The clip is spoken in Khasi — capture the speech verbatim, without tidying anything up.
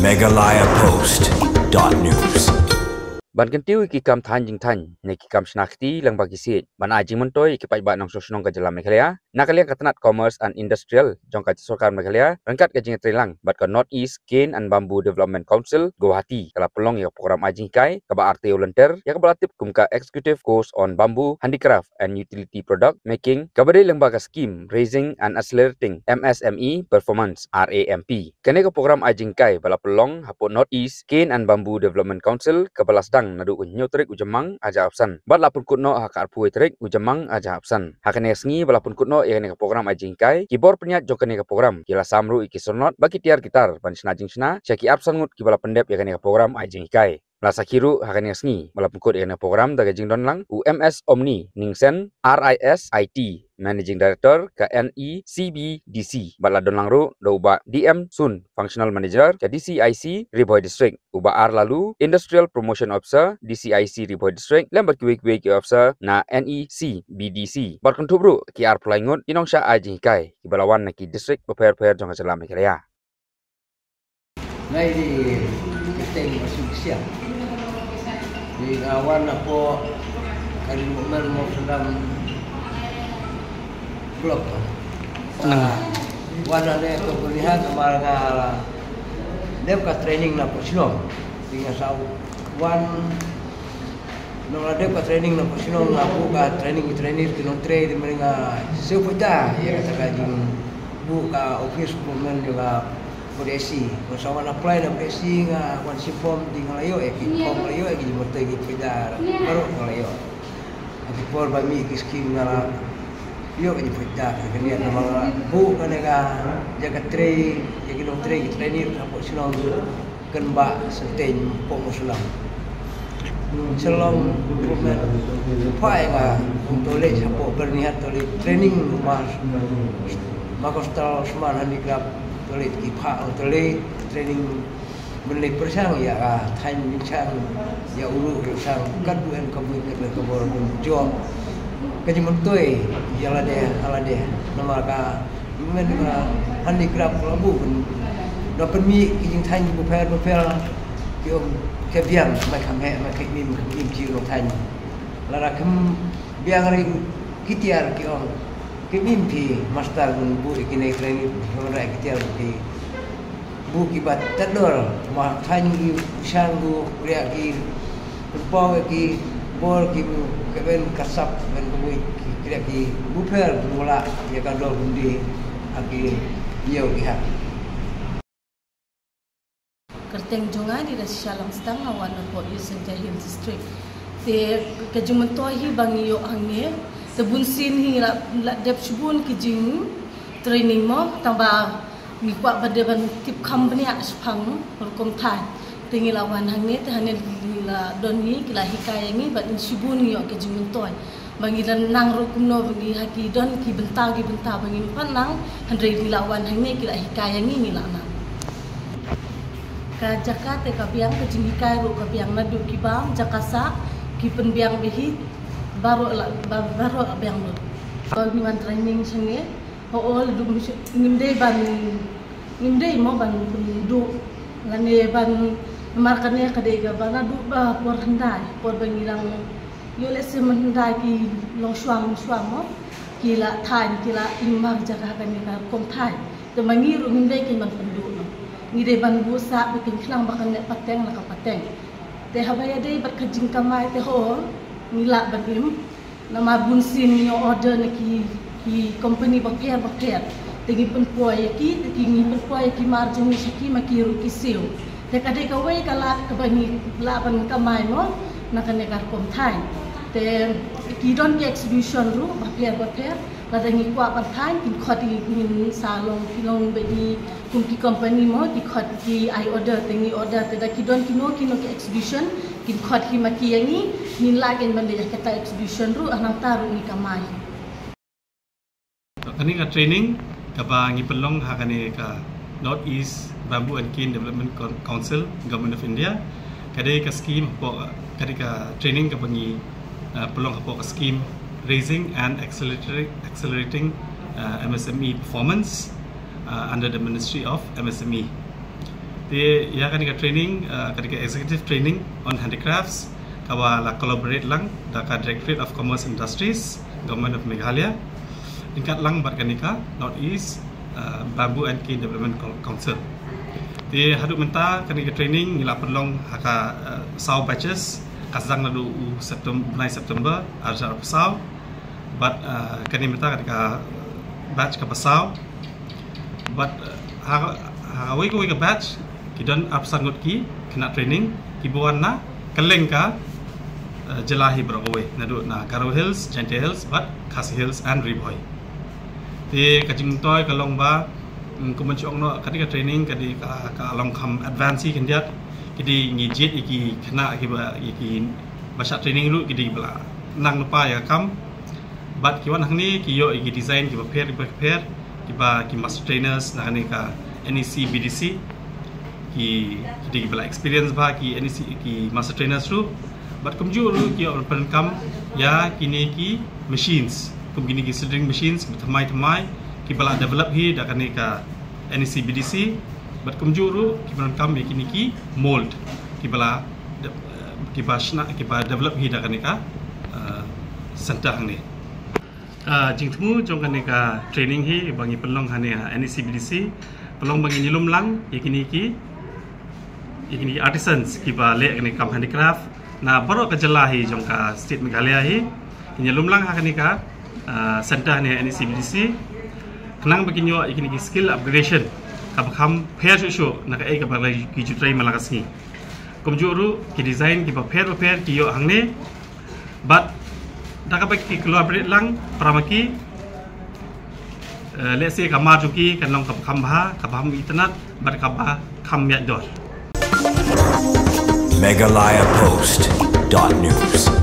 Meghalaya Post dot news. Ban kyntiew ïa ki kam thaiñ jingthaiñ ne ki kam shna kti lyngba ki siej ban ai jingmyntoi ïa ki paidbah nongshong shnong ka jylla Meghalaya, na ka liang ka tnat Commerce and Industrial jong ka sorkar Meghalaya ryngkat ka jingïatreilang bad ka North East Cane and Bamboo Development Council Guwahati ka la pynlong ïa ka program ai jinghikai kaba ar taïew lynter, ïa kaba la tip kum ka Executive Course on Bamboo Handicraft and Utility Product Making, kaba dei lyngba ka Scheme Raising and Accelerating M S M E Performance, R A M P. Kane ka program ai jinghikai ba la pynlong hapoh North East Cane and Bamboo Development Council kaba la sdang naduh ka hynñiew tarik u Jymmang ar hajar arphew san bad la pynkut noh ha ka arphew wei tarik u Jymmang ar hajar arphew san. Ha kane ka sngi ba la pynkut noh ïa kane ka program ai jinghikai, ki bor pynïaid jong kane ka program ki la sam ruh ïa ki syrnod ba ki tiar ki tar ban shna jingshna sha ki arphew san ngut kiba la pyndep ïa kane ka program ai jinghikai. La sakhi ruh ha kane ka sngi ba la pynkut ïa kane ka program da ka jingdon lang u M S Omni Ningsen, R I S I T Managing Director ka N E C B D C, bad la don lang ruh da u Bah D M Sun, Functional Manager ka D C I C Ri Bhoi District, u Bah R Lalu, Industrial Promotion Officer, D C I C Ri Bhoi District, lem bad kiwei kiwei ki officer na N E C B D C. Bad kynthup ruh ki arphew lai ngut ki nongshah ai jinghikai kiba la wan na ki district bapher bapher jong ka jylla Meghalaya. Ngai di Kyrteng Masuk Siang. Di nga wan hapoh ka Development Memorandum Block. Nang. Ah, wan ane ko kuliah namar nga la dep ka training na pos shnong. Di nga sa wan Nong la dep ka training na pos shnong, nga buh ka training, training ki nongtrei, te mynne nga siew pyrta ïa kata ka jingbuh ka office recruitment jong ka P D S C. Nga sa wan apply na P D S C, nga wan shim form, te nga la ïoh ïa ki form, nga la ïoh ïa ki jingmyntoi, ki pyrta baroh nga la ïoh. Ha ki por ba mih ki skim nga la ïoh ïa ki pyrta, ka kane namar nga buh kane ka jaka trei ïa ki nongtrei, ki training hapoh shnong. Kynbah Senteng, hapoh Musnam. Shalom, Rumen, Phai nga, Kum Tolej, hapoh Byrnihat Tolej, training Mas, Makostal Usman Handicraft Tolej, ki phah Tolej, training, mynlei pyrshang ïa ka thaiñ, pyrshang ïa u ruh, pyrshang kat buan ka buit, kat buan ka bor, bun jong ka jingmyntoi ïa lade ha lade, namar ka Rumen ka handicraft ka la buh ban da pynmih ki jingthaiñ bapher bapher. Ki ong ka biang, mai kham heh, mai kham im, kham im, ki ong thaiñ. Lada kham biang ri ki tiar, ki ong kham im phi master ban buh ïa kine training, ki ong rai ki tiar phi buh kiba tad dor, ma thaiñ ki shang, u kriah ki Pynpaw ïa ki bor, ki bu, ka ben ka sap, ben ka bui, ki kriah ki bupher, bu la ïa ka dor, bun di ha ki ïew ki ha. Kyrteng jong nga dei Dashisha Langstang, nga wan na pdeng East Jaintia Hills District. Te ka jingmyntoi hi ba ngi ïoh hangne, te bun sien hi la, la dep shibun ki jingtraining mo, tang ba ngi kwah ba dei ban tip kham bniah shaphang rukom thaiñ. Te ngi la wan hangne, te hangne ngi la don ngi, ki la hikai ïa ngi, bad ngi shibun ngi ïoh ka jingmyntoi. Ba ngi la nang ruh kumno ba ngi ha ki don ki bynta ki bynta ba ngim pat nang, hynrei ngi la wan hangne ki la hikai ïa ngi, ngi la nang. Ka jaka te ka biang, ka jinghikai ruh ka biang, naduh ki bam, jaka sah, ki pynbiang bha hi, baroh la, ba-, baroh la biang ruh. Ba ngi wan training shangne, Ho, ol du ngim dei ban, ngim dei mo ban pynduh lane ban, namar kane ka dei kaba naduh ba por hyndai, por ba ngi dang ïoh lehse mynhyndai ki longshuwa longshuwa mo, ki la thaiñ, ki la im ha jaka kane ka rukom thaiñ. Te ma ngi ruh ngim dei kin ban pynduh noh. Ngi dei ban buh sah ba kin khnang ba kan leh pateng la ka pateng. Te haba ïadei bad ka jingkamai te ho ngi lah ban im. Namar bun sien ngi order na ki, ki company bapher bapher. Te ngi pynpoi ïa ki, te ki ngi pynpoi ïa ki mar jong ngi sha ki ma ki ruh ki siew. Te ka dei kawei ka lad kaba ngi lah ban kamai mo na kane ka rukom thaiñ. Te ki don ki exhibition ruh bapher bapher. Lada ngi kwah ban thaiñ, kin khot ïa ngi, ngin sa long, ki long ba ngi kum ki company mo, ki khot, ki ai order, te ngi order, te da ki don kino kino ki exhibition, kin khot hi ma ki ïa ngi, ngin lah kin ban leit ha kata exhibition ruh, ha nangta ruh ngi kamai. Kane ka training kaba ngi pynlong ha kane ka North East Bamboo and Cane Development Con-, Council, Government of India. Ka dei ka scheme hapoh, ka dei ka training kaba ngi, uh, pynlong hapoh ka scheme Raising and Accelerating, Accelerating, uh, M S M E Performance, uh, under the Ministry of M S M E. Te ïa kane ka training, uh, kane ka executive training on handicrafts, kaba la collaborate lang da ka Directorate of Commerce and Industries, Government of Meghalaya, ryngkat lang bad kane ka North East, uh, Bamboo and Cane Development Cou-, Council. Te haduh mynta kane ka training ngi la pynlong ha ka, uh, saw batches, ka sdang naduh u Septem-, bnai September, ar hajar arphew saw. Bad, uh, kane mynta kane ka batch kaba saw. Bad, uh, ha, ha kawei kawei ka batch ki don arphew san ngut ki khynnah training kiba wan na kylleng ka, uh, jylla hi baroh kawei, naduh na Garo Hills, Jaintia Hills, bad Khasi Hills and Ri Bhoi. Te ka jingmyntoi ka long ba, mm, kumba ju ong noh, kane ka training ka dei ka, ka long kham advance hi khyndiat. Ki dei ngi jied ïa ki khynnah kiba, ïa kiba shah training ruh ki dei ba la nang lypa ïa ka kam. Bad ki wan hangne ki ïoh ïa ki design kiba pher kiba pher, kiba ki master trainers na kane ka N E C B D C ki, ki dei kiba la experience bha, ki N E C, ki master trainers ruh. Bad kumjuh ruh ki ïoh ban pyndonkam ïa kine ki machines, kum kine ki sintering machines kiba thymmai thymmai, kiba la develop hi da kane ka N E C B D C. Bad kumjuh ruh ki pyndonkam ïa kine ki mold kiba la de-, kiba shna, kiba develop hi da kane ka, uh, center hangne. Uh, jingthmu jong kane ka training hi ba ngi pynlong hangne ha N E C B D C, pynlong ba ngin ïalum lang ïa kine ki, ïa kine ki artisans kiba leh kane ka kam handicraft na baroh ka jylla hi jong ka state Meghalaya hi. Ngin ïalum lang ha kane ka, uh, center hangne N E C B D C, khnang ba kin ïoh ïa kine ki skill upgradation kaba kham pher shuh shuh na kaei kaba la ki ju trei man la ka sngi. Kumjuh ruh ki design kiba pher ba pher ki ïoh hangne. Bad da kaba ki collaborate lang para ma ki, eh, lehse ka mar jong ki kan long kaba kham bha, kaba kham itynnad bad kaba kham ïaid dor. Meghalaya Post dot news.